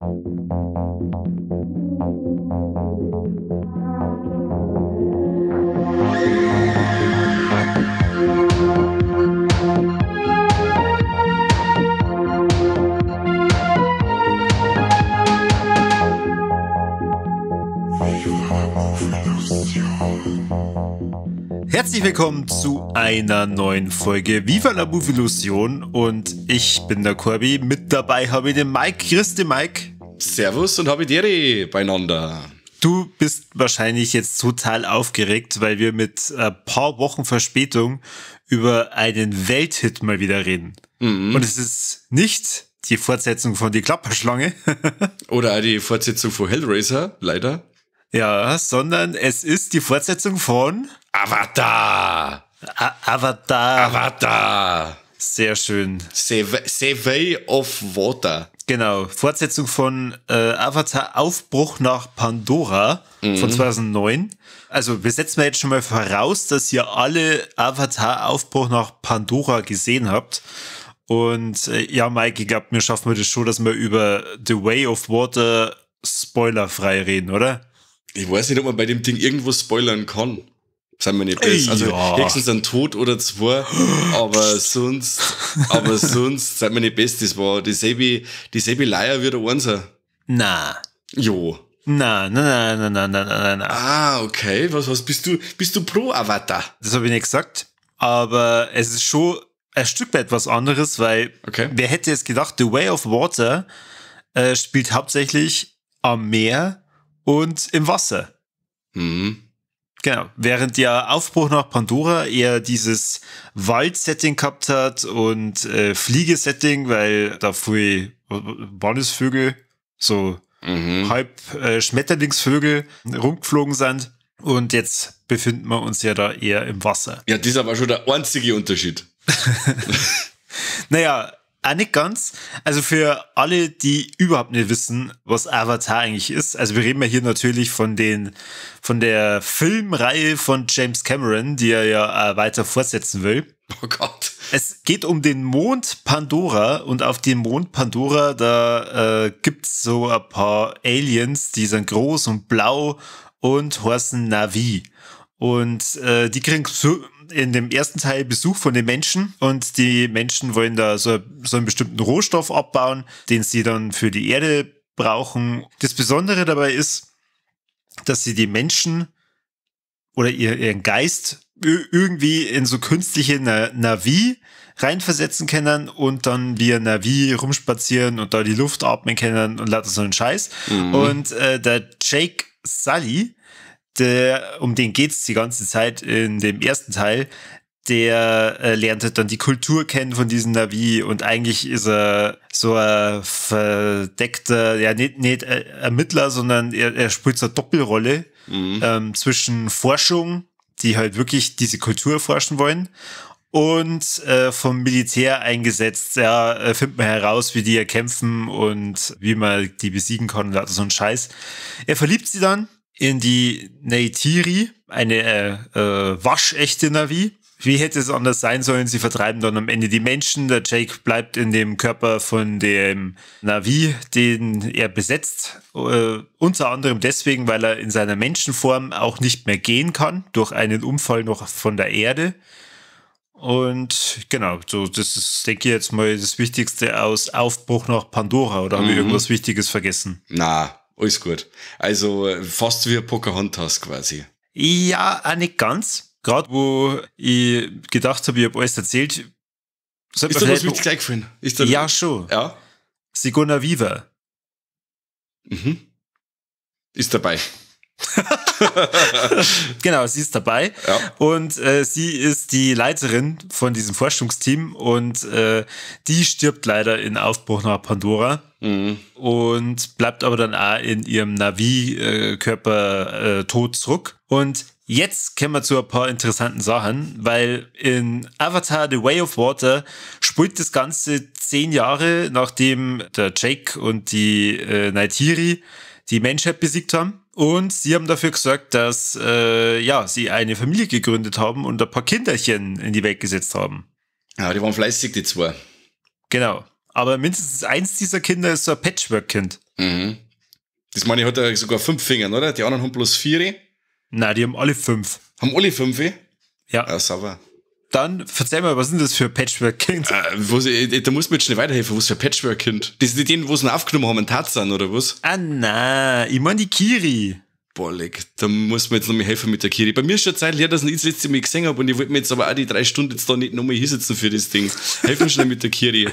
Herzlich willkommen zu einer neuen Folge Viva la Movilusion und ich bin der Corby. Mit dabei habe ich den Mike. Grüß dich, Mike. Servus und habe die beieinander. Du bist wahrscheinlich jetzt total aufgeregt, weil wir mit ein paar Wochen Verspätung über einen Welthit mal wieder reden. Mhm. Und es ist nicht die Fortsetzung von Die Klapperschlange. Oder auch die Fortsetzung von Hellraiser, leider. Ja, sondern es ist die Fortsetzung von Avatar. Avatar. Avatar. Sehr schön. The Way of Water. Genau, Fortsetzung von Avatar Aufbruch nach Pandora von 2009. Also wir setzen mal jetzt schon mal voraus, dass ihr alle Avatar Aufbruch nach Pandora gesehen habt. Und ja, Mike, ich glaube, wir schaffen wir das schon, dass wir über The Way of Water spoilerfrei reden, oder? Ich weiß nicht, ob man bei dem Ding irgendwo spoilern kann. Sind wir nicht besser. Also ja. Höchstens ein Tod oder zwei, aber sonst sind wir nicht best. Das war dieselbe Leier wie der Einser. Na. Jo. Na, na, na, na, na, na, na. Ah, okay. Was bist du? Bist du pro Avatar? Das habe ich nicht gesagt. Aber es ist schon ein Stück weit was anderes, weil okay. Wer hätte es gedacht, The Way of Water spielt hauptsächlich am Meer und im Wasser. Mhm. Genau, während der Aufbruch nach Pandora eher dieses Wald-Setting gehabt hat und Fliegesetting, weil da früh waren es Vögel, so halb Schmetterlingsvögel rumgeflogen sind. Und jetzt befinden wir uns ja da eher im Wasser. Ja, das ist aber schon der einzige Unterschied. Naja, auch nicht ganz. Also für alle, die überhaupt nicht wissen, was Avatar eigentlich ist. Also wir reden ja hier natürlich von der Filmreihe von James Cameron, die er ja weiter fortsetzen will. Oh Gott. Es geht um den Mond Pandora und auf dem Mond Pandora, da gibt's so ein paar Aliens, die sind groß und blau und heißen Na'vi. Und die kriegen in dem ersten Teil Besuch von den Menschen und die Menschen wollen da so einen bestimmten Rohstoff abbauen, den sie dann für die Erde brauchen. Das Besondere dabei ist, dass sie die Menschen oder ihren Geist irgendwie in so künstliche Na'vi reinversetzen können und dann via Na'vi rumspazieren und da die Luft atmen können und lauter so einen Scheiß. Mhm. Und der Jake Sully, um den geht's die ganze Zeit in dem ersten Teil, der lernt halt dann die Kultur kennen von diesen Na'vi und eigentlich ist er so ein verdeckter, ja nicht Ermittler, sondern er spielt so eine Doppelrolle zwischen Forschung, die halt wirklich diese Kultur erforschen wollen, und vom Militär eingesetzt, ja, findet man heraus, wie die erkämpfen und wie man die besiegen kann und so ein Scheiß. Er verliebt sie dann in die Neytiri, eine waschechte Na'vi. Wie hätte es anders sein sollen? Sie vertreiben dann am Ende die Menschen. Der Jake bleibt in dem Körper von dem Na'vi, den er besetzt. Unter anderem deswegen, weil er in seiner Menschenform auch nicht mehr gehen kann, durch einen Unfall noch von der Erde. Und genau, so das ist, denke ich jetzt mal, das Wichtigste aus Aufbruch nach Pandora. Oder haben wir irgendwas Wichtiges vergessen? Na. Alles gut. Also fast wie Pocahontas quasi. Ja, auch nicht ganz. Gerade wo ich gedacht habe, ich habe alles erzählt. Ist dir was wichtig eingefallen? Ja, schon. Ja. Sigourney Weaver. Mhm. Ist dabei. Genau, sie ist dabei. Ja. Und sie ist die Leiterin von diesem Forschungsteam und die stirbt leider in Aufbruch nach Pandora. Mhm. Und bleibt aber dann auch in ihrem Na'vi-Körper tot zurück. Und jetzt kommen wir zu ein paar interessanten Sachen, weil in Avatar The Way of Water spielt das Ganze 10 Jahre, nachdem der Jake und die Neytiri die Menschheit besiegt haben. Und sie haben dafür gesorgt, dass sie eine Familie gegründet haben und ein paar Kinderchen in die Welt gesetzt haben. Ja, die waren fleißig, die zwei. Genau. Aber mindestens eins dieser Kinder ist so ein Patchwork-Kind. Mhm. Das meine ich, hat er sogar 5 Finger, oder? Die anderen haben bloß 4. Nein, die haben alle 5. Haben alle 5? Ja. Ja, sauber. Dann verzeih mal, was ist denn das für ein Patchwork-Kind? Da muss mir jetzt schnell weiterhelfen, was für ein Patchwork-Kind? Das sind die, wo sie ihn aufgenommen haben, in Tarzan, oder was? Ah, nein, ich meine die Kiri. Boah, leck, da muss man jetzt noch mal helfen mit der Kiri. Bei mir ist schon Zeit her, dass ich das letzte Mal gesehen habe und ich wollte mir jetzt aber auch die 3 Stunden jetzt da nicht nochmal hinsetzen für das Ding. Helfen schnell mit der Kiri.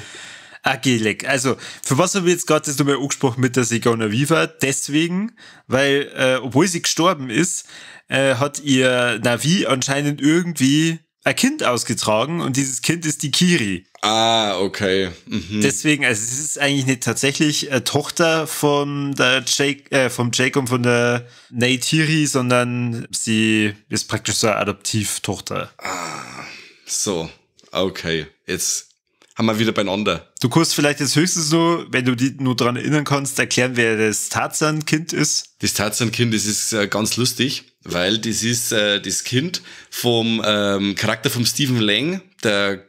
Okay, leck. Also, für was habe ich jetzt gerade das nochmal angesprochen mit der Sigourney Weaver? Deswegen, weil, obwohl sie gestorben ist, hat ihr Na'vi anscheinend irgendwie ein Kind ausgetragen und dieses Kind ist die Kiri. Ah, okay. Mhm. Deswegen, also es ist eigentlich nicht tatsächlich eine Tochter von der Jake, vom Jake und von der Neytiri, sondern sie ist praktisch so eine Adoptivtochter. Ah, so, okay. Jetzt haben wir wieder beieinander. Du kannst vielleicht jetzt höchstens so, wenn du dich nur dran erinnern kannst, erklären, wer das Tarzan-Kind ist. Das Tarzan-Kind, das ist ganz lustig, weil das ist das Kind vom Charakter vom Stephen Lang, der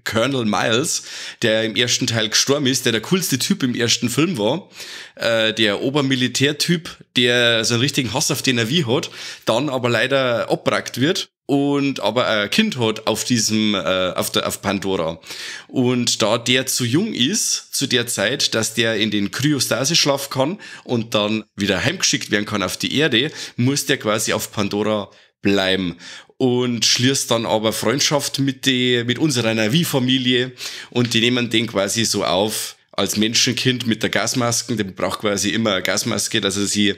Colonel Miles, der im ersten Teil gestorben ist, der coolste Typ im ersten Film war, der Obermilitärtyp, der so einen richtigen Hass auf den Na'vi hat, dann aber leider abbrackt wird und aber ein Kind hat auf diesem auf Pandora. Und da der zu jung ist zu der Zeit, dass der in den Kryostase-Schlaf kann und dann wieder heimgeschickt werden kann auf die Erde, muss der quasi auf Pandora bleiben und schließt dann aber Freundschaft mit unserer Na'vi-Familie und die nehmen den quasi so auf als Menschenkind mit der Gasmasken, der braucht quasi immer eine Gasmaske, dass er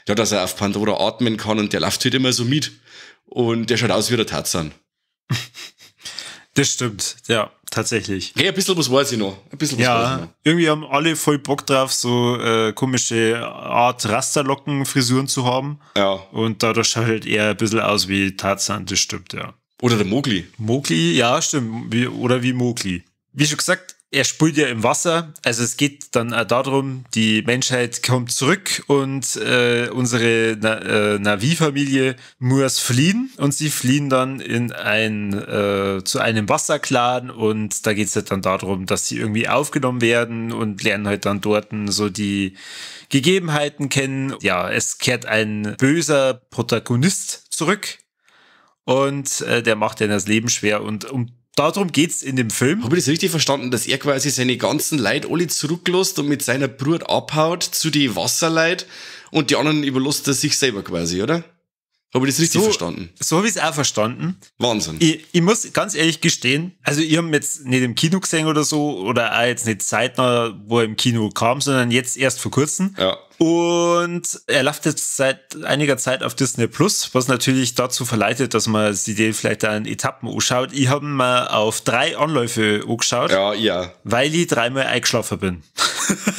dass er auf Pandora atmen kann und der läuft halt immer so mit. Und der schaut aus wie der Tarzan. Das stimmt, ja, tatsächlich. Hey, ein bisschen was weiß ich noch. Ein bisschen was weiß ich noch. Irgendwie haben alle voll Bock drauf, so komische Art Rasterlocken-Frisuren zu haben. Ja. Und dadurch schaut halt eher ein bisschen aus wie Tarzan, das stimmt, ja. Oder der Mowgli. Mowgli, ja, stimmt. Oder wie Mowgli. Wie schon gesagt, er spielt ja im Wasser, also es geht dann auch darum, die Menschheit kommt zurück und unsere Na'vi-Familie muss fliehen und sie fliehen dann in zu einem Wasserclan und da geht's halt dann darum, dass sie irgendwie aufgenommen werden und lernen halt dann dort so die Gegebenheiten kennen. Ja, es kehrt ein böser Protagonist zurück und der macht ihnen das Leben schwer und darum geht's in dem Film. Habe ich das richtig verstanden, dass er quasi seine ganzen Leute alle zurücklässt und mit seiner Brut abhaut zu die Wasserleute und die anderen überlässt er sich selber quasi, oder? Habe ich das richtig verstanden? So habe ich es auch verstanden. Wahnsinn. Ich muss ganz ehrlich gestehen, also ich habe ihn jetzt nicht im Kino gesehen oder so oder auch jetzt nicht zeitnah, wo er im Kino kam, sondern jetzt erst vor kurzem. Ja. Und er läuft jetzt seit einiger Zeit auf Disney Plus, was natürlich dazu verleitet, dass man sich den vielleicht auch in Etappen anschaut. Ich habe ihn mal auf 3 Anläufe angeschaut. Ja, ja. Weil ich 3-mal eingeschlafen bin.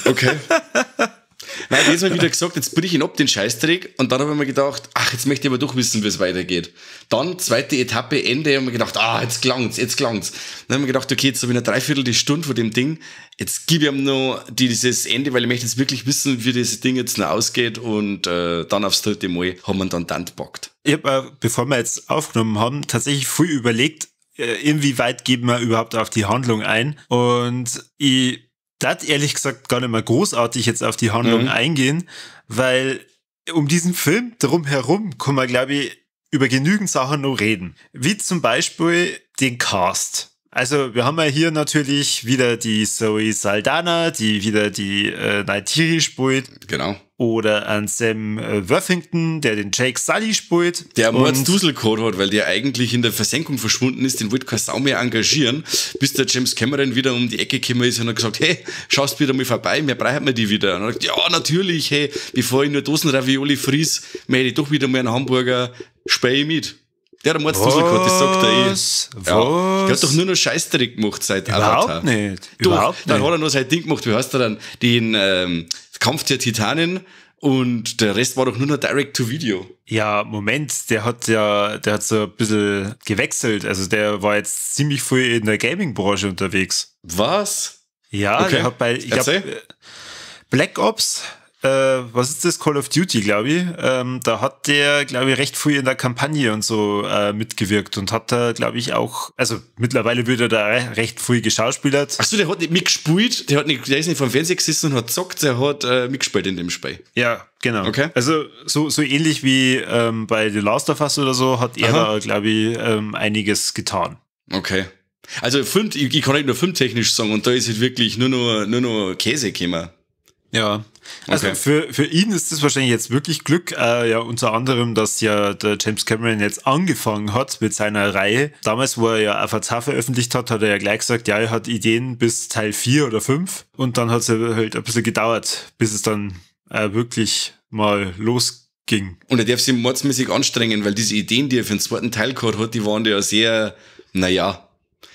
Okay. Nein, jedes Mal wieder gesagt, jetzt brich ich ihn ab, den Scheißdreck. Und dann habe ich mir gedacht, ach, jetzt möchte ich aber doch wissen, wie es weitergeht. Dann, zweite Etappe, Ende, habe ich mir gedacht, jetzt gelangt's, jetzt gelangt's. Dann habe ich mir gedacht, okay, jetzt habe ich eine Dreiviertel von dem Ding. Jetzt gebe ich ihm noch dieses Ende, weil ich möchte jetzt wirklich wissen, wie dieses Ding jetzt noch ausgeht. Und dann aufs dritte Mal haben wir ihn dann gepackt. Ich habe, bevor wir jetzt aufgenommen haben, tatsächlich früh überlegt, inwieweit geben wir überhaupt auf die Handlung ein. Und ich das ehrlich gesagt gar nicht mehr großartig jetzt auf die Handlung eingehen, weil um diesen Film drumherum kann man, glaube ich, über genügend Sachen noch reden. Wie zum Beispiel den Cast. Also wir haben ja hier natürlich wieder die Zoe Saldana, die wieder die Neytiri spielt. Genau. Oder an Sam Worthington, der den Jake Sully spielt. Der Mordsduselcode hat, weil der eigentlich in der Versenkung verschwunden ist, den wollte keine Sau mehr engagieren, bis der James Cameron wieder um die Ecke gekommen ist und hat gesagt, hey, schaust wieder mal vorbei, wir brauchen wir die wieder. Und er hat gesagt, ja, natürlich, hey, bevor ich nur Dosenravioli friss, möchte ich doch wieder mal einen Hamburger, spei ich mit. Der hat einen Mordsdusel gehabt, das sagt er eh. Was? Ja. Der hat doch nur noch Scheißdreck gemacht seit Überhaupt Avatar. Nicht. Doch, Überhaupt nicht. Dann hat er noch sein Ding gemacht, wie heißt er dann? Den Kampf der Titanen und der Rest war doch nur noch Direct-to-Video. Ja, Moment, der hat so ein bisschen gewechselt. Also der war jetzt ziemlich früh in der Gaming-Branche unterwegs. Was? Ja, okay. Der hat bei, ich glaub, Black Ops Was ist das? Call of Duty, glaube ich. Da hat der, glaube ich, recht früh in der Kampagne und so mitgewirkt und hat da, glaube ich, auch, also mittlerweile wird er da recht früh geschauspielert. Achso, der hat nicht mitgespielt, der ist nicht vom Fernseher gesessen und hat gezockt, der hat mitgespielt in dem Spiel. Ja, genau. Okay. Also so ähnlich wie bei The Last of Us oder so, hat er da, glaube ich, einiges getan. Okay. Also ich kann nicht nur filmtechnisch sagen, und da ist halt wirklich nur noch Käse gekommen. Ja, also okay. Für ihn ist das wahrscheinlich jetzt wirklich Glück, ja, unter anderem, dass ja der James Cameron jetzt angefangen hat mit seiner Reihe. Damals, wo er ja Avatar veröffentlicht hat, hat er ja gleich gesagt, ja, er hat Ideen bis Teil 4 oder 5 und dann hat es halt ein bisschen gedauert, bis es dann wirklich mal losging. Und er darf sich mordsmäßig anstrengen, weil diese Ideen, die er für den zweiten Teil gehabt hat, die waren ja sehr, naja,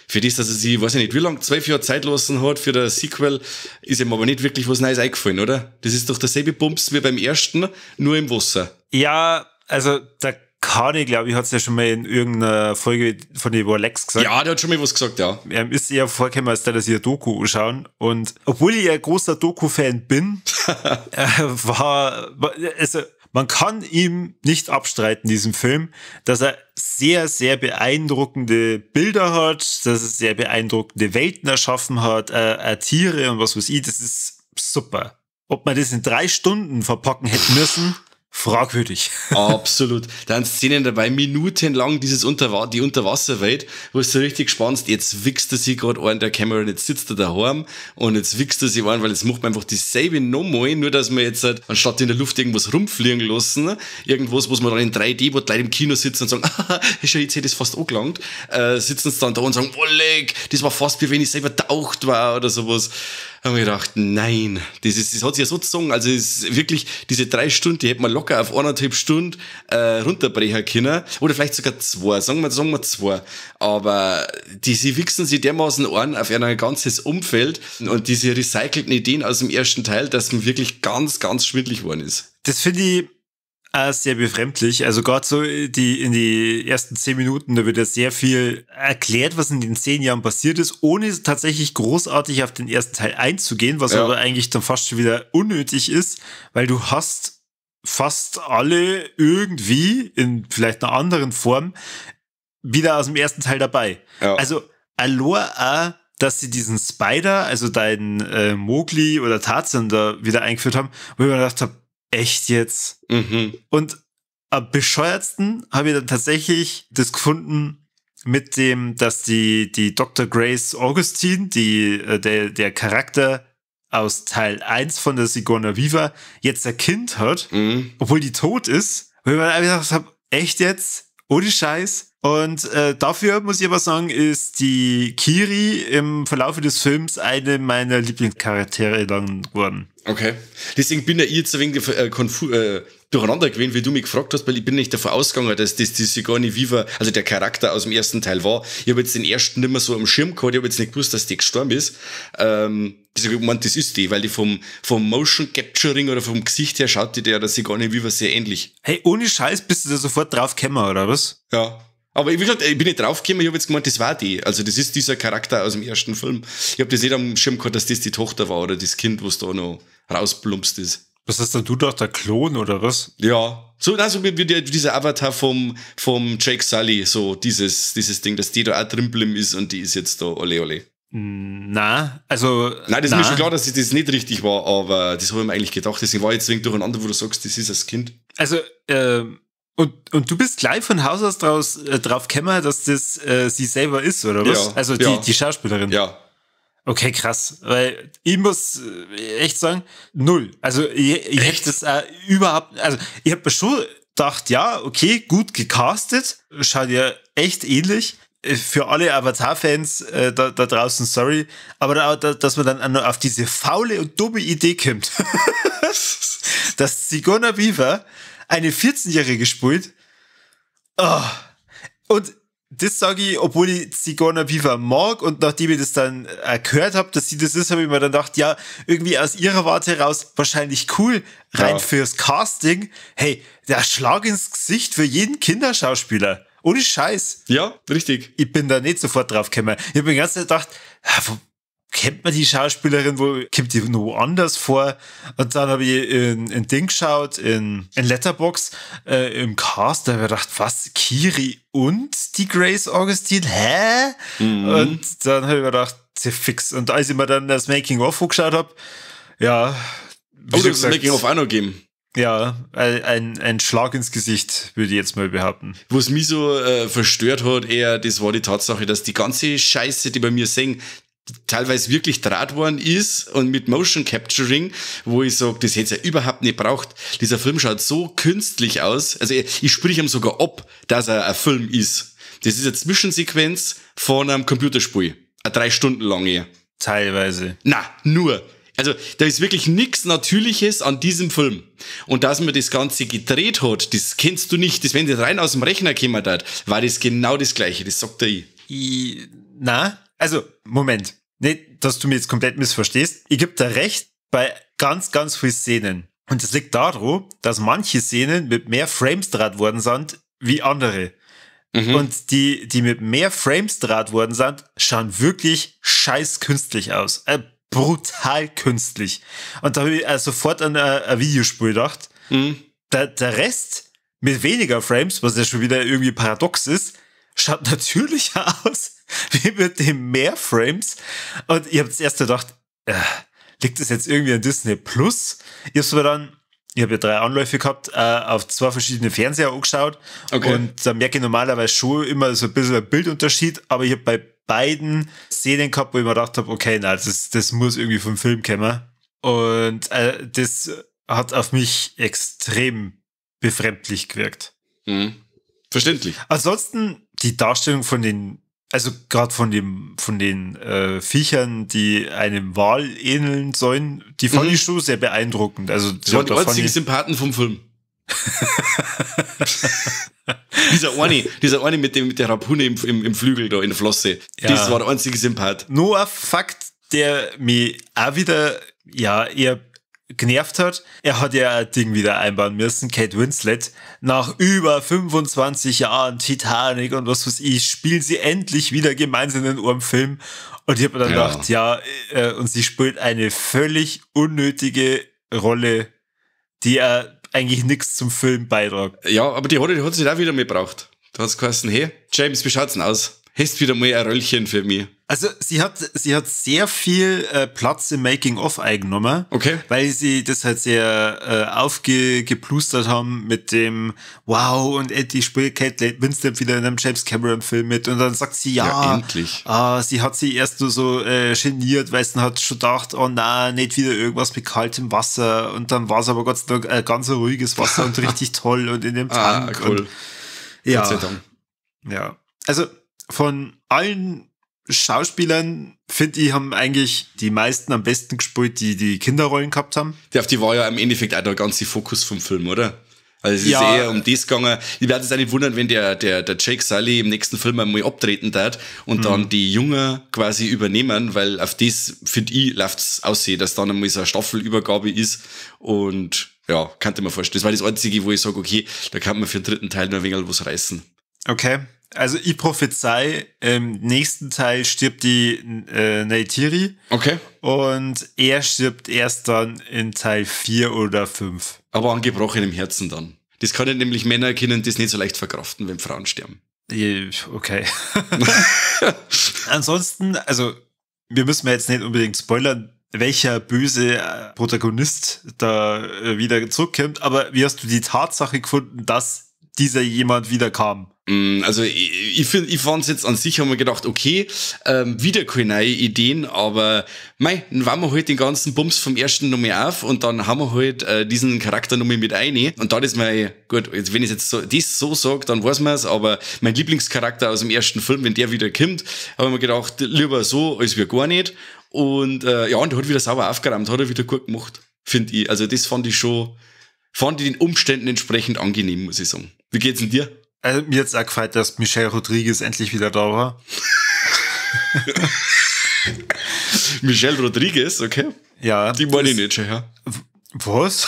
für das, dass er sich, weiß ich nicht, wie lange, 12 Jahre Zeit lassen hat für das Sequel, ist ihm aber nicht wirklich was Neues eingefallen, oder? Das ist doch derselbe Bums wie beim ersten, nur im Wasser. Ja, also der Kani, glaube ich, hat es ja schon mal in irgendeiner Folge von den Warlex gesagt. Ja, der hat schon mal was gesagt, ja. Er ist eher vorgekommen, als der, dass ich eine Doku anschauen. Und obwohl ich ein großer Doku-Fan bin, also man kann ihm nicht abstreiten, diesem Film, dass er sehr, sehr beeindruckende Bilder hat, dass er sehr beeindruckende Welten erschaffen hat, Tiere und was weiß ich, das ist super. Ob man das in 3 Stunden verpacken hätte müssen, fragwürdig. Absolut. Da sind Szenen dabei, minutenlang dieses die Unterwasserwelt, wo es so richtig gespannt, jetzt wichst er sich gerade an, der Cameron, jetzt sitzt er daheim und jetzt wichst er sich an, weil jetzt macht man einfach dieselbe nochmal, nur dass wir jetzt halt, anstatt in der Luft irgendwas rumfliegen lassen, irgendwas, was man dann in 3D, wo die Leute im Kino sitzen und sagen, schau, jetzt hätte es fast angelangt, sitzen sie dann da und sagen, oh leck, das war fast wie wenn ich selber taucht war oder sowas. Da habe ich gedacht, nein, das hat sich ja so gezogen. Also es ist wirklich, diese 3 Stunden, die hätte man locker auf 1,5 Stunden runterbrechen können. Oder vielleicht sogar 2, sagen wir 2. Aber diese wichsen sich dermaßen an auf ein ganzes Umfeld und diese recycelten Ideen aus dem ersten Teil, dass man wirklich ganz, ganz schwindelig geworden ist. Das finde ich auch sehr befremdlich. Also gerade so in die ersten 10 Minuten, da wird ja sehr viel erklärt, was in den 10 Jahren passiert ist, ohne tatsächlich großartig auf den ersten Teil einzugehen, was aber eigentlich dann fast schon wieder unnötig ist, weil du hast fast alle irgendwie in vielleicht einer anderen Form wieder aus dem ersten Teil dabei. Ja. Also allein auch, dass sie diesen Spider, also deinen Mowgli oder Tarzan da wieder eingeführt haben, wo ich mir gedacht habe, echt jetzt? Mhm. Und am bescheuertsten habe ich dann tatsächlich das gefunden mit dem, dass die Dr. Grace Augustine, der Charakter aus Teil 1 von der Sigourney Weaver, jetzt ein Kind hat, obwohl die tot ist. Und ich mir einfach gedacht habe, echt jetzt? Ohne Scheiß? Und dafür muss ich aber sagen, ist die Kiri im Verlauf des Films eine meiner Lieblingscharaktere dann geworden. Okay. Deswegen bin ja ich jetzt ein wenig durcheinander gewesen, wie du mich gefragt hast, weil ich bin nicht davon ausgegangen, dass das die Sigourney Weaver, also der Charakter aus dem ersten Teil war. Ich habe jetzt den ersten nicht mehr so am Schirm gehabt, ich habe jetzt nicht gewusst, dass die gestorben ist. Deswegen habe ich gemeint, das ist die, weil die vom Motion Capturing oder vom Gesicht her schaut die der Sigourney Weaver sehr ähnlich. Hey, ohne Scheiß bist du da sofort drauf gekommen, oder was? Ja. Aber wie gesagt, ich bin nicht draufgekommen, ich habe jetzt gemeint, das war die. Also das ist dieser Charakter aus dem ersten Film. Ich habe das nicht am Schirm gehabt, dass das die Tochter war oder das Kind, was da noch rausplumpst ist. Was hast denn du gedacht, der Klon oder was? Ja, so, also wie dieser Avatar vom Jake Sully, so dieses Ding, dass die da auch drin geblieben ist und die ist jetzt da ole ole. Na, also... Nein, das ist mir schon klar, dass das nicht richtig war, aber das habe ich mir eigentlich gedacht. Deswegen war ich jetzt wegen durcheinander, wo du sagst, das ist das Kind. Also, und du bist gleich von Haus aus drauf gekommen, dass das sie selber ist, oder was? Ja, also die Schauspielerin. Ja. Okay, krass. Weil ich muss echt sagen, null. Also ich hätte das überhaupt, also ich habe mir schon gedacht, ja, okay, gut gecastet, schaut ja echt ähnlich. Für alle Avatar-Fans da draußen, sorry, aber dass man dann auf diese faule und dumme Idee kommt, dass Sigourney Weaver eine 14-Jährige spielt. Oh. Und das sage ich, obwohl ich Sigourney Weaver mag und nachdem ich das dann gehört habe, dass sie das ist, habe ich mir dann gedacht, ja, irgendwie aus ihrer Warte raus wahrscheinlich cool, rein fürs Casting. Hey, der Schlag ins Gesicht für jeden Kinderschauspieler. Ohne Scheiß. Ja, richtig. Ich bin da nicht sofort drauf gekommen. Ich habe mir die ganze Zeit gedacht, wo Kennt man die Schauspielerin, wo kommt die noch anders vor? Und dann habe ich in Ding geschaut, in Letterboxd, im Cast, da habe ich gedacht, was, Kiri und die Grace Augustine? Hä? Mhm. Und dann habe ich mir gedacht, fix. Und als ich mir dann das Making-of angeschaut habe, ja. Oh, du hast das Making-of auch noch gegeben. Ja, ein Schlag ins Gesicht, würde ich jetzt mal behaupten. Was mich so verstört hat, eher, das war die Tatsache, dass die ganze Scheiße, die bei mir sehen, teilweise wirklich draht worden ist und mit Motion Capturing, wo ich sage, das hätte es ja überhaupt nicht braucht. Dieser Film schaut so künstlich aus. Also ich sprich ihm sogar ab, dass er ein Film ist. Das ist eine Zwischensequenz von einem Computerspiel. Eine 3 Stunden lange. Teilweise. Na, nur. Also, da ist wirklich nichts Natürliches an diesem Film. Und dass man das Ganze gedreht hat, das kennst du nicht. Das, wenn das rein aus dem Rechner gekommen hat, war das genau das Gleiche. Das sagt er ich. Na, also, Moment. Nicht, dass du mir jetzt komplett missverstehst. Ich geb dir recht bei ganz, ganz vielen Szenen. Und das liegt daran, dass manche Szenen mit mehr Frames draht worden sind, wie andere. Mhm. Und die mit mehr Frames draht worden sind, schauen wirklich scheiß künstlich aus. Brutal künstlich. Und da habe ich sofort an ein Videospiel gedacht. Mhm. Der Rest mit weniger Frames, was ja schon wieder irgendwie paradox ist, schaut natürlicher aus wie mit dem mehr Frames. Und ich habe zuerst gedacht, liegt das jetzt irgendwie an Disney Plus? Ich hab's aber dann, ich habe ja 3 Anläufe gehabt, auf 2 verschiedene Fernseher angeschaut. Okay. Und da merke ich normalerweise schon immer so ein bisschen einen Bildunterschied, aber ich habe bei beiden Szenen gehabt, wo ich mir gedacht habe, okay, na, das muss irgendwie vom Film kommen. Und das hat auf mich extrem befremdlich gewirkt. Mhm. Verständlich. Ansonsten die Darstellung von den, also gerade von den Viechern, die einem Wal ähneln sollen, die fand ich schon sehr beeindruckend. Also das waren die einzigen Sympathen vom Film. dieser eine mit der Harpune im Flügel da in der Flosse. Ja. Das war der einzige Sympath. Nur ein Fakt, der mich auch wieder, ja, eher genervt hat. Er hat ja ein Ding wieder einbauen müssen, Kate Winslet. Nach über 25 Jahren Titanic und was weiß ich, spielen sie endlich wieder gemeinsam in einem Film. Und ich habe mir dann gedacht, ja, und sie spielt eine völlig unnötige Rolle, die er eigentlich nichts zum Film beitragt. Ja, aber die hat sich auch wieder mitgebracht. Da hat's geheißen, hey, James, wie schaut's denn aus? Hast wieder mal ein Röllchen für mich. Also sie hat sehr viel Platz im Making-of eingenommen. Okay. Weil sie das halt sehr aufgeplustert haben mit dem Wow, und endlich spielt Kate Winslet wieder in einem James Cameron-Film mit. Und dann sagt sie, ja endlich. Sie hat sich erst nur so geniert, weil sie hat schon gedacht, oh nein, nicht wieder irgendwas mit kaltem Wasser. Und dann war es aber Gott sei Dank ganz ruhiges Wasser und richtig toll und in dem Tank. Ah, cool. Und, ja. Gott sei Dank. Ja. Also von allen Schauspielern, finde ich, haben eigentlich die meisten am besten gespielt, die die Kinderrollen gehabt haben. Auf die war ja im Endeffekt auch der ganze Fokus vom Film, oder? Also es ist eher um das gegangen. Ich werde es auch nicht wundern, wenn der Jake Sully im nächsten Film einmal abtreten darf und dann die Jungen quasi übernehmen, weil auf das, finde ich, läuft's aussehen, dass dann einmal so eine Staffelübergabe ist und ja, kann ich mir vorstellen. Das war das Einzige, wo ich sage, okay, da kann man für den dritten Teil noch ein wenig was reißen. Okay. Also ich prophezei, im nächsten Teil stirbt die Neytiri. Okay. Und er stirbt erst dann in Teil 4 oder 5. Aber an gebrochenem Herzen dann. Das können nämlich Männer können das nicht so leicht verkraften, wenn Frauen sterben. Okay. Ansonsten, also wir müssen jetzt nicht unbedingt spoilern, welcher böse Protagonist da wieder zurückkommt, aber wie hast du die Tatsache gefunden, dass dieser jemand wieder kam? Also ich fand es jetzt an sich, haben wir gedacht, okay, wieder keine neue Ideen, aber mei, dann waren wir halt den ganzen Bums vom ersten nochmal auf und dann haben wir halt diesen Charakter nochmal mit rein. Und dann ist mein, gut, jetzt, wenn ich jetzt so, das so sage, dann weiß man es, aber mein Lieblingscharakter aus dem ersten Film, wenn der wieder kommt, haben wir gedacht, lieber so, als wir gar nicht. Und ja, und hat wieder sauber aufgeräumt, hat er wieder gut gemacht, finde ich. Also das fand ich schon, fand ich den Umständen entsprechend angenehm, muss ich sagen. Wie geht's denn dir? Also, mir hat's auch gefallen, dass Michelle Rodriguez endlich wieder da war. Michelle Rodriguez, okay. Ja. Die meine ich nicht schon, ja. Was?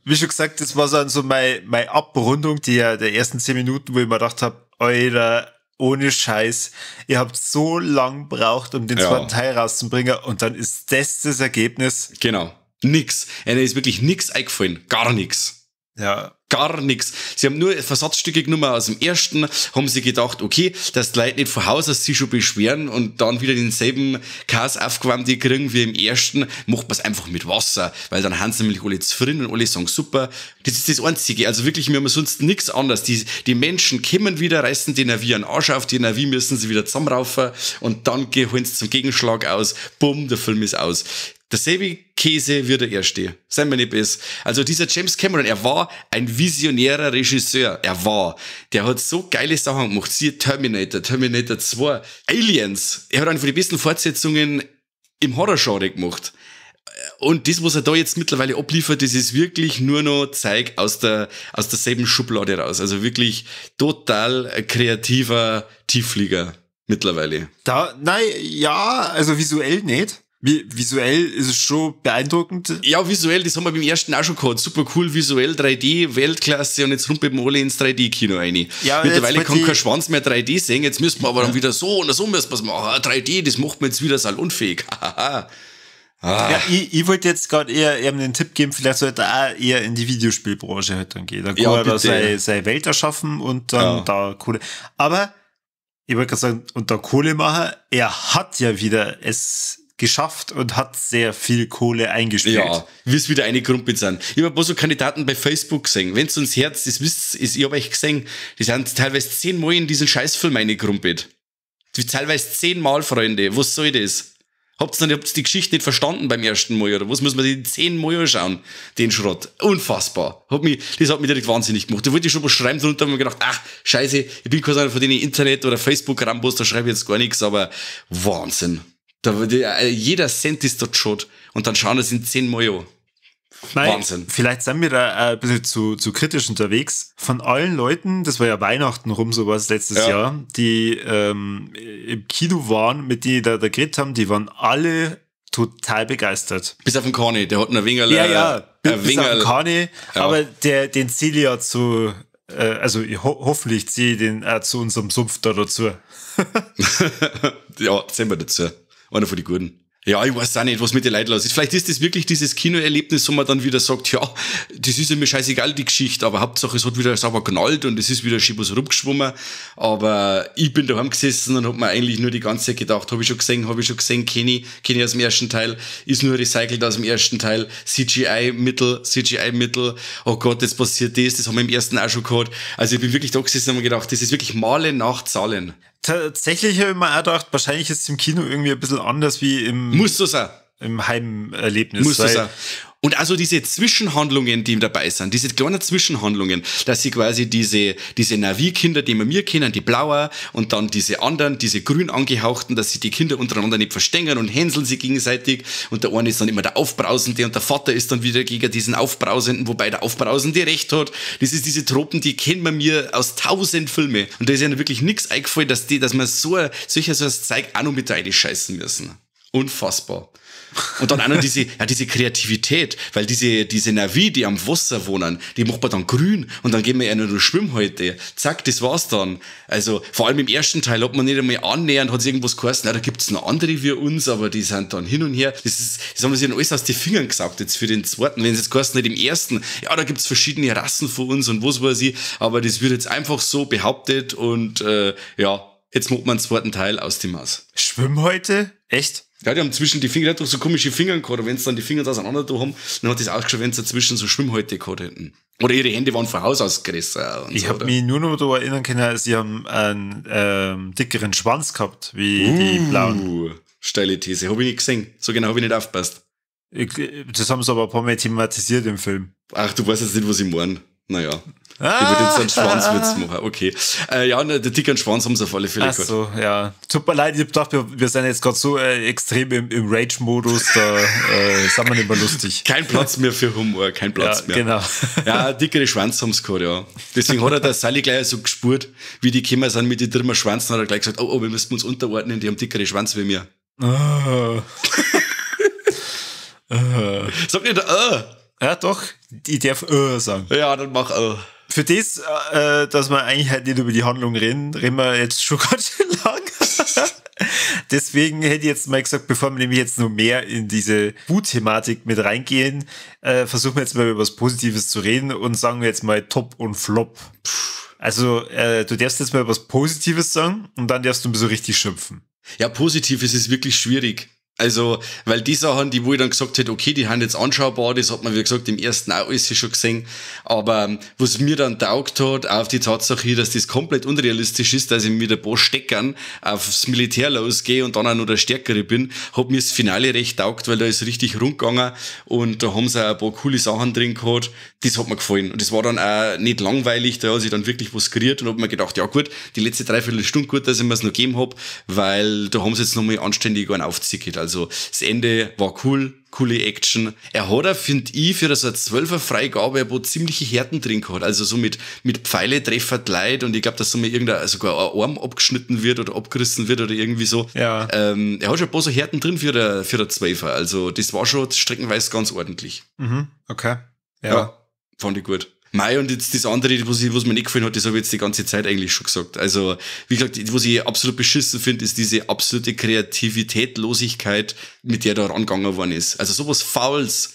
Wie schon gesagt, das war so meine Abrundung der ersten 10 Minuten, wo ich mir gedacht habe, Alter, ohne Scheiß, ihr habt so lang braucht, um den zweiten Teil rauszubringen und dann ist das Ergebnis. Genau. Nix. Ihnen ist wirklich nix eingefallen. Gar nix. Ja. Gar nix. Sie haben nur Versatzstücke genommen aus dem ersten, haben sie gedacht, okay, dass die Leute nicht von Haus aus sich schon beschweren und dann wieder denselben Chaos aufgewärmt die kriegen wie im ersten, macht man's einfach mit Wasser, weil dann haben sie nämlich alle zufrieden und alle sagen, super. Das ist das Einzige. Also wirklich, wir haben sonst nix anderes. Die Menschen kommen wieder, reißen die Na'vi einen Arsch auf, die Na'vi müssen sie wieder zusammenraufen und dann holen sie zum Gegenschlag aus. Bumm, der Film ist aus. Derselbe Käse wie der erste. Seien wir nicht besser. Also dieser James Cameron, er war ein visionärer Regisseur. Er war. Der hat so geile Sachen gemacht. Siehe Terminator, Terminator 2, Aliens. Er hat eine von den besten Fortsetzungen im Horror-Genre gemacht. Und das, was er da jetzt mittlerweile abliefert, das ist wirklich nur noch Zeug aus derselben Schublade raus. Also wirklich total kreativer Tiefflieger mittlerweile. Also visuell nicht. Visuell ist es schon beeindruckend. Ja, visuell, das haben wir beim ersten auch schon gehabt. Super cool, visuell, 3D, Weltklasse und jetzt rumpelt wir alle ins 3D-Kino rein. Ja, mittlerweile kann kein Schwanz mehr 3D sehen, jetzt müssen wir aber dann wieder so und so müssen wir es machen. 3D, das macht man jetzt wieder salonfähig. Ah. Ja, ich wollte jetzt gerade eher den Tipp geben, vielleicht sollte er auch eher in die Videospielbranche halt dann gehen. Da kann er da seine Welt erschaffen und dann da Kohle. Aber ich wollte gerade sagen, und da Kohle machen, er hat ja wieder es geschafft und hat sehr viel Kohle eingespielt. Ja, wie es wieder eine Gruppe sind. Ich habe ein paar so Kandidaten bei Facebook gesehen. Wenn's uns Herz, das wisst ihr, ich habe euch gesehen, die sind teilweise 10-mal in diesen Scheißfilm reingekrumpelt. Teilweise 10-mal, Freunde. Was soll das? Habt ihr die Geschichte nicht verstanden beim ersten Mal, oder was muss man den 10-mal anschauen? Den Schrott. Unfassbar. Das hat mich direkt wahnsinnig gemacht. Da wollte ich schon was schreiben drunter und mir gedacht, ach, scheiße, ich bin keiner von denen Internet- oder Facebook-Rambos, da schreibe ich jetzt gar nichts, aber Wahnsinn. Jeder Cent ist dort schon. Und dann schauen das in 10 Mal an. Wahnsinn. Vielleicht sind wir da ein bisschen zu kritisch unterwegs. Von allen Leuten, das war ja Weihnachten rum, sowas letztes Jahr, die im Kino waren, mit denen da geredet haben, die waren alle total begeistert. Bis auf den Kani, der hat ein wenig... Ja, bis auf den Kani, aber den zähle ich ja zu... Also hoffentlich ziehe ich den auch zu unserem Sumpf da dazu. Ja, zählen wir dazu. Einer von den Guten. Ja, ich weiß auch nicht, was mit den Leuten los ist. Vielleicht ist das wirklich dieses Kinoerlebnis, wo man dann wieder sagt, ja, das ist ja mir scheißegal, die Geschichte, aber Hauptsache es hat wieder sauber knallt und es ist wieder schön was rumgeschwommen. Aber ich bin daheim gesessen und hab mir eigentlich nur die ganze Zeit gedacht, hab ich schon gesehen, kenn ich aus dem ersten Teil, ist nur recycelt aus dem ersten Teil, CGI-Mittel, oh Gott, jetzt passiert das haben wir im ersten auch schon gehabt. Also ich bin wirklich da gesessen und hab mir gedacht, das ist wirklich Malen nach Zahlen. Tatsächlich habe ich mir auch gedacht, wahrscheinlich ist es im Kino irgendwie ein bisschen anders wie im, Muss so sein. Im Heimerlebnis. Muss so sein. Und also diese Zwischenhandlungen, die dabei sind, diese kleinen Zwischenhandlungen, dass sie quasi diese Na'vi-Kinder, die wir mir kennen, die Blauer und dann diese anderen, diese grün angehauchten, dass sie die Kinder untereinander nicht verstehen und hänseln sie gegenseitig und der eine ist dann immer der Aufbrausende und der Vater ist dann wieder gegen diesen Aufbrausenden, wobei der Aufbrausende recht hat. Das ist diese Tropen, die kennen wir mir aus 1000 Filmen. Und da ist ja wirklich nichts eingefallen, dass man so ein Zeug auch noch mit reinscheißen müssen. Unfassbar. Und dann auch noch diese Kreativität, weil diese Na'vi, die am Wasser wohnen, die macht man dann grün und dann gehen wir ja nur noch Schwimmhäute. Zack, das war's dann. Also, vor allem im ersten Teil hat man nicht einmal annähernd, hat es irgendwas geheißen, na, da gibt's noch andere wie uns, aber die sind dann hin und her. Das haben wir sich dann alles aus den Fingern gesaugt jetzt für den zweiten. Wenn es jetzt geheißen hat, im ersten, ja, da gibt's verschiedene Rassen von uns und was weiß ich, aber das wird jetzt einfach so behauptet und, ja, jetzt macht man einen zweiten Teil aus dem Maus. Schwimmhäute? Echt? Ja, die haben zwischen die Finger, die hat doch so komische Finger gehabt, und wenn sie dann die Finger auseinander da haben, dann hat das ausgeschaut, wenn sie dazwischen so Schwimmhäute gehabt hätten. Oder ihre Hände waren von Haus aus größer. Ich habe mich nur noch da erinnern können, sie haben einen dickeren Schwanz gehabt, wie die blauen. Steile These, habe ich nicht gesehen. So genau habe ich nicht aufgepasst. Das haben sie aber ein paar Mal thematisiert im Film. Ach, du weißt jetzt nicht, was ich meine. Naja. Ich würde jetzt einen Schwanzwitz machen, okay. Ja, der dickeren Schwanz haben sie auf alle Fälle gehabt. Ach so, ja. Tut mir leid, ich hab gedacht, wir sind jetzt gerade so extrem im Rage-Modus, da sind wir nicht mehr lustig. Kein Platz mehr für Humor, kein Platz mehr. Genau. Ja, dickere Schwanz haben sie gehabt, ja. Deswegen hat er der Sally gleich so gespürt, wie die gekommen sind mit den drimmer Schwanzen, hat er gleich gesagt, oh, wir müssen uns unterordnen, die haben dickere Schwanz wie mir. Oh. Sag nicht, Ja, doch, ich darf sagen. Ja, dann mach. Für das, dass wir eigentlich halt nicht über die Handlung reden, reden wir jetzt schon ganz schön lang. Deswegen hätte ich jetzt mal gesagt, bevor wir nämlich jetzt noch mehr in diese Wut-Thematik mit reingehen, versuchen wir jetzt mal über was Positives zu reden und sagen wir jetzt mal Top und Flop. Also, du darfst jetzt mal was Positives sagen und dann darfst du ein bisschen richtig schimpfen. Ja, positiv ist es wirklich schwierig. Also, weil die Sachen, die wo ich dann gesagt hätte, okay, die haben jetzt anschaubar, das hat man, wie gesagt, im ersten auch alles schon gesehen. Aber was mir dann taugt hat, auf die Tatsache, dass das komplett unrealistisch ist, dass ich mit ein paar Steckern aufs Militär losgehe und dann auch noch der Stärkere bin, hat mir das Finale recht taugt, weil da ist richtig rund gegangen und da haben sie auch ein paar coole Sachen drin gehabt. Das hat mir gefallen. Und das war dann auch nicht langweilig, da hat sich dann wirklich was geriert und hab mir gedacht, ja gut, die letzte Dreiviertelstunde gut, dass ich mir's noch gegeben hab, weil da haben sie jetzt nochmal anständig einen aufgezickt. Also das Ende war cool, coole Action. Er hat auch, finde ich, für so eine 12er Freigabe ein paar ziemliche Härten drin gehabt. Also so mit Pfeile treffen Leid und ich glaube, dass so mal irgendein, sogar ein Arm abgeschnitten wird oder abgerissen wird oder irgendwie so. Ja. Er hat schon ein paar so Härten drin für der 12er. Also das war schon streckenweise ganz ordentlich. Mhm, okay. Ja. Ja, fand ich gut. Mei, und jetzt das andere, was mir nicht gefallen hat, das habe ich jetzt die ganze Zeit eigentlich schon gesagt. Also, wie gesagt, was ich absolut beschissen finde, ist diese absolute Kreativitätlosigkeit, mit der da rangegangen worden ist. Also sowas Fauls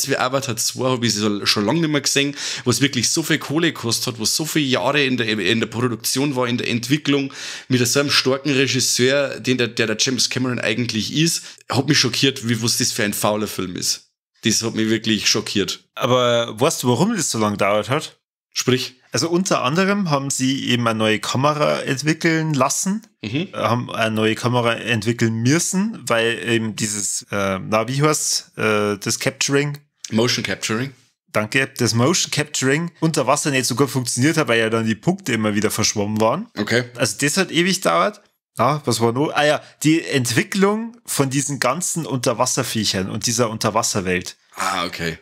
wie Avatar 2 habe ich schon lange nicht mehr gesehen, was wirklich so viel Kohle gekostet hat, was so viele Jahre in der Produktion war, in der Entwicklung, mit so einem starken Regisseur, den der James Cameron eigentlich ist, hat mich schockiert, wie was das für ein fauler Film ist. Das hat mich wirklich schockiert. Aber weißt du, warum das so lange gedauert hat? Sprich? Also unter anderem haben sie eben eine neue Kamera entwickeln lassen, haben eine neue Kamera entwickeln müssen, weil eben dieses, wie heißt's, das Capturing? Motion Capturing. Danke, das Motion Capturing unter Wasser nicht so gut funktioniert hat, weil ja dann die Punkte immer wieder verschwommen waren. Okay. Also das hat ewig gedauert. Ah, was war noch? Ah ja, die Entwicklung von diesen ganzen Unterwasserviechern und dieser Unterwasserwelt. Ah, okay.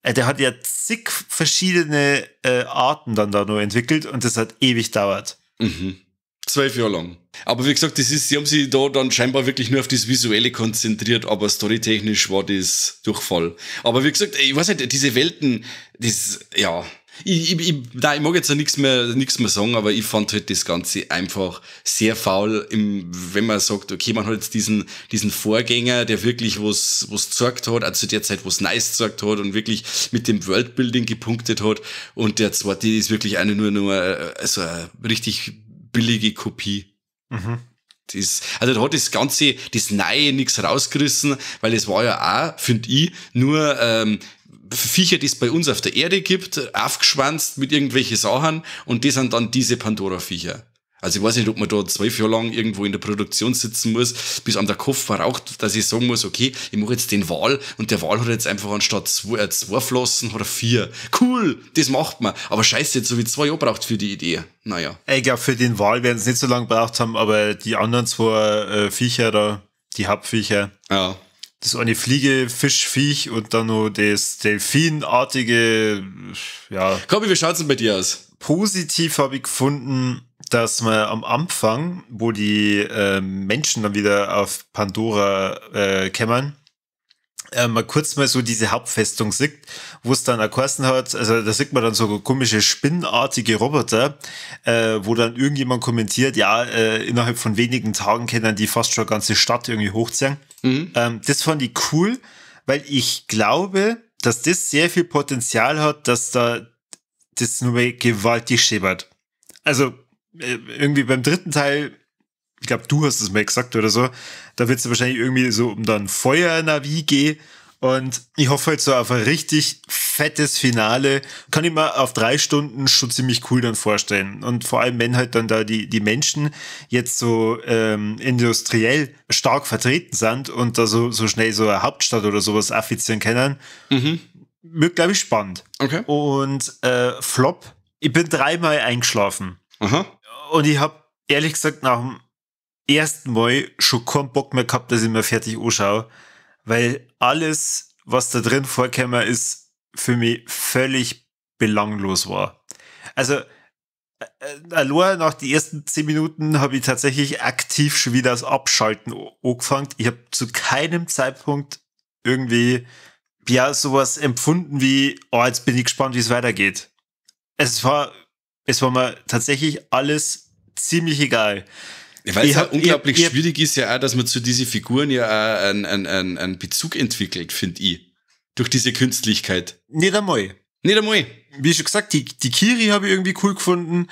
Der hat ja zig verschiedene Arten dann da noch entwickelt und das hat ewig gedauert. Mhm. 12 Jahre lang. Aber wie gesagt, das ist, sie haben sich da dann scheinbar wirklich nur auf das Visuelle konzentriert, aber storytechnisch war das Durchfall. Aber wie gesagt, ich weiß nicht, diese Welten, das, ja... Ich mag jetzt auch nichts mehr sagen, aber ich fand halt das Ganze einfach sehr faul, wenn man sagt, okay, man hat jetzt diesen Vorgänger, der wirklich was gezeigt hat, also zu der Zeit was nice gezeigt hat und wirklich mit dem Worldbuilding gepunktet hat, und der zweite ist wirklich eine nur also eine richtig billige Kopie. Mhm. Das, also da hat das Ganze, das Neue nichts rausgerissen, weil es war ja auch, finde ich, nur Viecher, die es bei uns auf der Erde gibt, aufgeschwanzt mit irgendwelchen Sachen, und die sind dann diese Pandora-Viecher. Also ich weiß nicht, ob man da 12 Jahre lang irgendwo in der Produktion sitzen muss, bis einem der Kopf verraucht, dass ich sagen muss, okay, ich mache jetzt den Wal, und der Wal hat jetzt einfach anstatt zwei Flossen oder 4. Cool, das macht man. Aber scheiße, jetzt so wie 2 Jahre braucht für die Idee. Naja. Ich glaube, für den Wal werden es nicht so lange gebraucht haben, aber die anderen 2 Viecher da, die Hauptviecher. Ja. Das eine Fliege, Fischviech und dann noch das Delfinartige, ja. Kobi, wie schaut's denn bei dir aus? Positiv habe ich gefunden, dass man am Anfang, wo die Menschen dann wieder auf Pandora kämmern, man kurz mal so diese Hauptfestung sieht, wo es dann auch geheißen hat, also da sieht man dann so komische spinnenartige Roboter, wo dann irgendjemand kommentiert, ja, innerhalb von wenigen Tagen können die fast schon eine ganze Stadt irgendwie hochziehen. Mhm. Das fand ich cool, weil ich glaube, dass das sehr viel Potenzial hat, dass da das nur mehr gewaltig schäbert. Also irgendwie beim dritten Teil, ich glaube, du hast es mal gesagt oder so, da wird es wahrscheinlich irgendwie so um dann Feuer-Navi gehen, und ich hoffe halt so auf ein richtig fettes Finale. Kann ich mir auf 3 Stunden schon ziemlich cool dann vorstellen. Und vor allem, wenn halt dann da die Menschen jetzt so industriell stark vertreten sind und da so schnell so eine Hauptstadt oder sowas affizieren können, wird, glaube ich, spannend. Okay. Und Flop, ich bin 3-mal eingeschlafen. Aha. Und ich habe ehrlich gesagt nach dem ersten Mal schon keinen Bock mehr gehabt, dass ich mir fertig anschaue, weil alles, was da drin vorkäme, ist für mich völlig belanglos war. Also, allein nach den ersten 10 Minuten habe ich tatsächlich aktiv schon wieder das Abschalten angefangen. Ich habe zu keinem Zeitpunkt irgendwie ja sowas empfunden wie, oh, jetzt bin ich gespannt, wie es weitergeht. Es war mir tatsächlich alles ziemlich egal. Weil es unglaublich schwierig ist ja auch, dass man zu diesen Figuren ja auch einen Bezug entwickelt, finde ich. Durch diese Künstlichkeit. Nicht einmal. Nicht einmal. Wie schon gesagt, die Kiri habe ich irgendwie cool gefunden,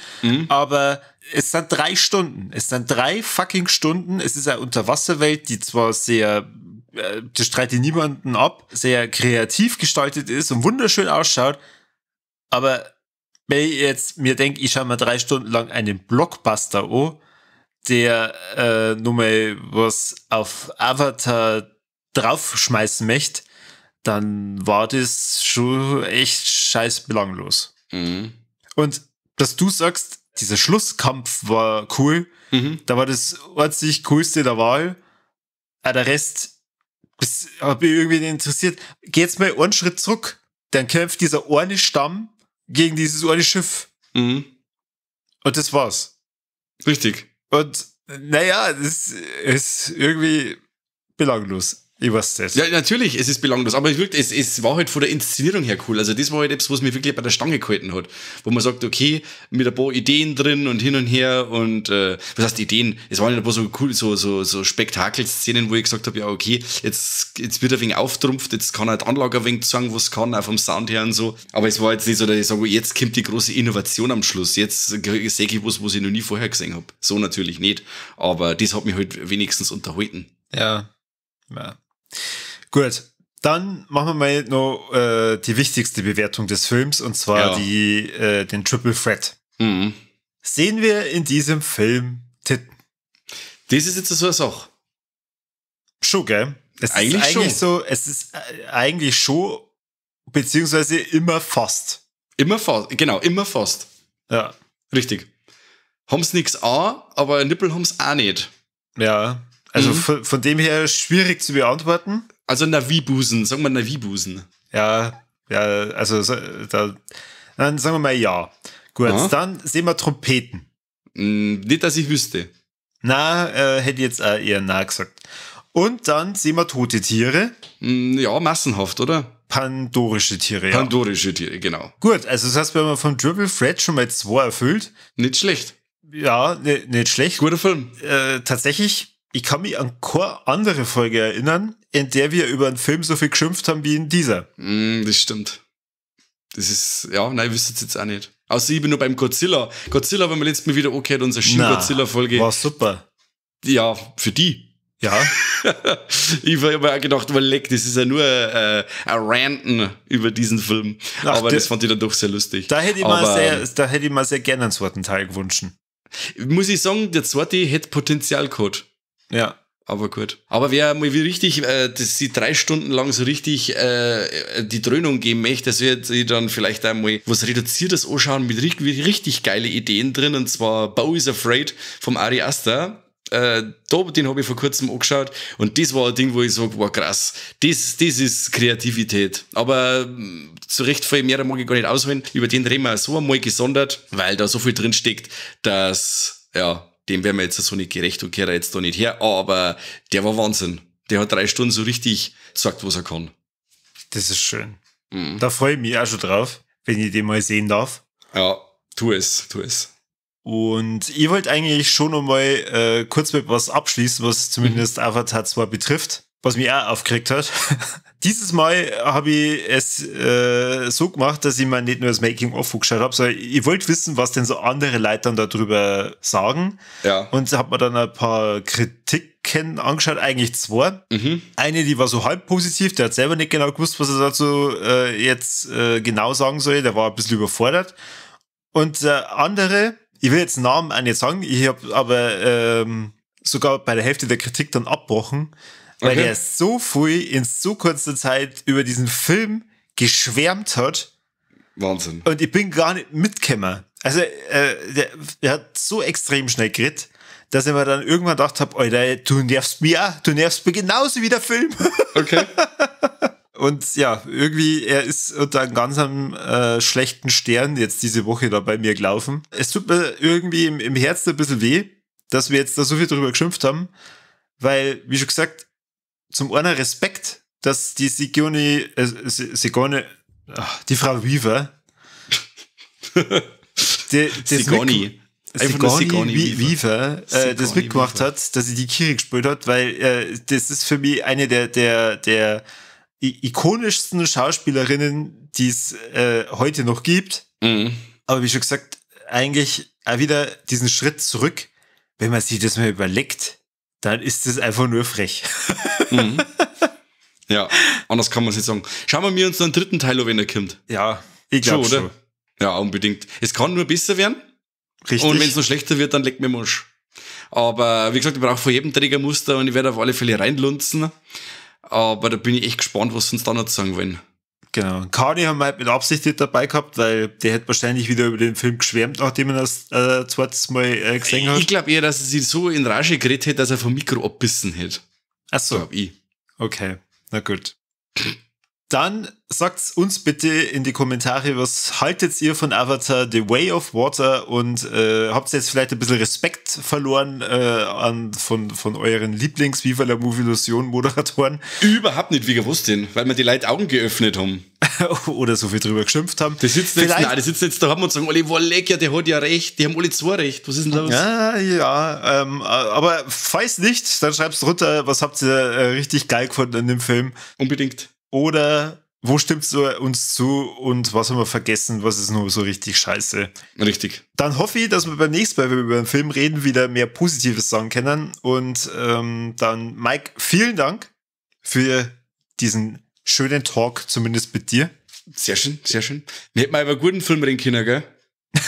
aber es sind 3 Stunden. Es sind 3 fucking Stunden. Es ist eine Unterwasserwelt, die zwar sehr, das streite niemanden ab, sehr kreativ gestaltet ist und wunderschön ausschaut, aber wenn ich jetzt mir denke, ich schaue mir 3 Stunden lang einen Blockbuster an, der nur mal was auf Avatar draufschmeißen möchte, dann war das schon echt scheiß belanglos. Mhm. Und dass du sagst, dieser Schlusskampf war cool, da war das einzig Coolste der Wahl, aber der Rest, das hat mich irgendwie nicht interessiert. Geh jetzt mal einen Schritt zurück, dann kämpft dieser eine Stamm gegen dieses eine Schiff. Mhm. Und das war's. Richtig. Und naja, das ist irgendwie belanglos. Ich weiß das. Ja, natürlich, es ist belanglos, aber es war halt von der Inszenierung her cool. Also das war halt etwas, was mich wirklich bei der Stange gehalten hat. Wo man sagt, okay, mit ein paar Ideen drin und hin und her und was heißt Ideen? Es waren ein paar so cool, so Spektakelszenen, wo ich gesagt habe, ja okay, jetzt wird er ein wenig auftrumpft, jetzt kann er die Anlage ein wenig zeigen, was kann, auch vom Sound her und so. Aber es war jetzt nicht so, dass ich sage, jetzt kommt die große Innovation am Schluss, jetzt sehe ich was ich noch nie vorher gesehen habe. So natürlich nicht, aber das hat mich halt wenigstens unterhalten. Ja, ja. Gut, dann machen wir mal noch die wichtigste Bewertung des Films, und zwar den Triple Threat. Mhm. Sehen wir in diesem Film Titten? Das ist jetzt so eine Sache. Schon, gell? Es eigentlich ist eigentlich schon. So, es ist eigentlich schon, beziehungsweise immer fast. Immer fast, genau, immer fast. Ja. Richtig. Haben's nix an, aber Nippel haben's auch nicht. Ja. Also von dem her schwierig zu beantworten. Also Na'vi-Busen, sagen wir Na'vi-Busen. Ja, ja, also da, dann sagen wir mal ja. Gut, dann sehen wir Trompeten. Nicht, dass ich wüsste. Na, hätte ich jetzt auch eher na gesagt. Und dann sehen wir tote Tiere. Ja, massenhaft, oder? Pandorische Tiere, ja. Pandorische Tiere, genau. Gut, also das heißt, wir haben vom Triple Threat schon mal 2 erfüllt. Nicht schlecht. Ja, nicht schlecht. Guter Film. Tatsächlich. Ich kann mich an keine andere Folge erinnern, in der wir über einen Film so viel geschimpft haben wie in dieser. Das stimmt. Das ist, ja, nein, ich wüsste es jetzt auch nicht. Außer ich bin nur beim Godzilla. Godzilla haben wir letztes Mal wieder angehört, unsere Shin-Godzilla-Folge. War super. Ja, für die. Ja. Ich habe mir auch gedacht, weil leck, das ist ja nur ein Ranten über diesen Film. Ach, aber das fand ich dann doch sehr lustig. Da hätte ich mal sehr gerne einen zweiten Teil gewünscht. Muss ich sagen, der zweite hätte Potenzial gehabt. Ja. Aber gut. Aber wer mal wie richtig, dass sie 3 Stunden lang so richtig die Dröhnung geben möchte, das wird sie dann vielleicht einmal was Reduziertes anschauen mit richtig, richtig geile Ideen drin, und zwar Beau is Afraid vom Ari Aster. Den habe ich vor kurzem angeschaut, und das war ein Ding, wo ich sage, wow, krass, das ist Kreativität. Aber zu Recht viel mehr mag ich gar nicht ausholen. Über den reden wir so einmal gesondert, weil da so viel drin steckt, dass, ja, dem wären wir jetzt so nicht gerecht und kehre jetzt da nicht her, aber der war Wahnsinn. Der hat 3 Stunden so richtig gesagt, was er kann. Das ist schön. Mhm. Da freue ich mich auch schon drauf, wenn ich den mal sehen darf. Ja, tu es, tu es. Und ich wollte eigentlich schon noch mal kurz mit was abschließen, was zumindest Avatar 2 betrifft, was mich auch aufgeregt hat. Dieses Mal habe ich es so gemacht, dass ich mir nicht nur das Making-of angeschaut habe, sondern ich wollte wissen, was denn so andere Leute dann darüber sagen. Ja. Und habe mir dann ein paar Kritiken angeschaut, eigentlich 2. Mhm. Eine, die war so halb positiv, der hat selber nicht genau gewusst, was er dazu jetzt genau sagen soll, der war ein bisschen überfordert. Und der andere, ich will jetzt Namen auch nicht sagen, ich habe aber sogar bei der Hälfte der Kritik dann abbrochen, weil er so viel in so kurzer Zeit über diesen Film geschwärmt hat. Wahnsinn. Und ich bin gar nicht mitgekommen. Also, der hat so extrem schnell geredet, dass ich mir dann irgendwann gedacht habe, Alter, du nervst mich auch, du nervst mich genauso wie der Film. Okay. Und ja, irgendwie, er ist unter einem ganz schlechten Stern jetzt diese Woche da bei mir gelaufen. Es tut mir irgendwie im Herzen ein bisschen weh, dass wir jetzt da so viel drüber geschimpft haben, weil, wie schon gesagt, zum einen Respekt, dass die Sigourney, die Frau Weaver, Sigourney. Einfach nur Sigourney Weaver, das mitgemacht hat, dass sie die Kiri gespielt hat, weil das ist für mich eine der ikonischsten Schauspielerinnen, die es heute noch gibt. Mhm. Aber wie schon gesagt, eigentlich auch wieder diesen Schritt zurück, wenn man sich das mal überlegt, dann ist das einfach nur frech. Mhm. Ja, anders kann man es nicht sagen. Schauen wir uns noch einen dritten Teil an, wenn er kommt. Ja, ich glaube schon. Ja, unbedingt. Es kann nur besser werden. Richtig. Und wenn es noch schlechter wird, dann leckt mir Musch. Aber wie gesagt, ich brauche von jedem Trägermuster und ich werde auf alle Fälle reinlunzen. Aber da bin ich echt gespannt, was sie uns da noch sagen wollen. Genau. Kani haben wir halt mit Absicht nicht dabei gehabt, weil der hätte wahrscheinlich wieder über den Film geschwärmt, nachdem er das zweites Mal gesehen hat. Ich glaube eher, dass er sich so in Rage geredet hätte, dass er vom Mikro abbissen hätte. Ach so. Glaub ich. Okay, na gut. Dann sagt's uns bitte in die Kommentare, was haltet ihr von Avatar The Way of Water und habt ihr jetzt vielleicht ein bisschen Respekt verloren von euren Lieblings-Viva la Movilusion Moderatoren? Überhaupt nicht, wie gewusst denn, weil wir die Leute Augen geöffnet haben. Oder so viel drüber geschimpft haben. Die sitzen jetzt, nein, die sitzen jetzt da haben und sagen, alle, boah, leck, ja, der hat ja recht, die haben alle zwei recht, was ist denn los? Ja, aber falls nicht, dann schreibt's drunter, was habt ihr richtig geil gefunden in dem Film? Unbedingt. Oder wo stimmst du uns zu und was haben wir vergessen, was ist nur so richtig scheiße? Richtig. Dann hoffe ich, dass wir beim nächsten Mal, wenn wir über den Film reden, wieder mehr Positives sagen können. Und dann, Mike, vielen Dank für diesen schönen Talk, zumindest mit dir. Sehr schön, sehr schön. Wir hätten mal über einen guten Film reden können, gell?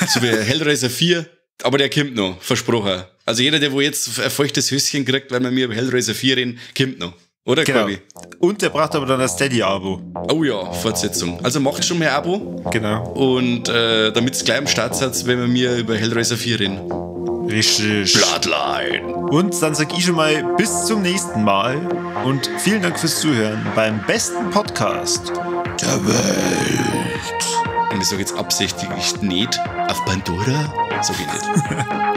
So wie Hellraiser 4, aber der kommt noch, versprochen. Also jeder, der wo jetzt ein feuchtes Höschen kriegt, weil wir mir über Hellraiser 4 reden, kommt noch. Oder, genau. Corby? Und der braucht aber dann ein Steady-Abo. Oh ja, Fortsetzung. Also macht schon mehr Abo. Genau. Und damit es gleich am Start seid, wenn wir mir über Hellraiser 4 reden. Richtig. Bloodline. Und dann sag ich schon mal bis zum nächsten Mal und vielen Dank fürs Zuhören beim besten Podcast der Welt. Und ich sage jetzt absichtlich nicht auf Pandora, sag ich nicht.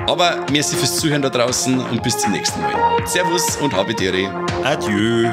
Aber merci fürs Zuhören da draußen und bis zum nächsten Mal. Servus und habe Ehre. Adieu.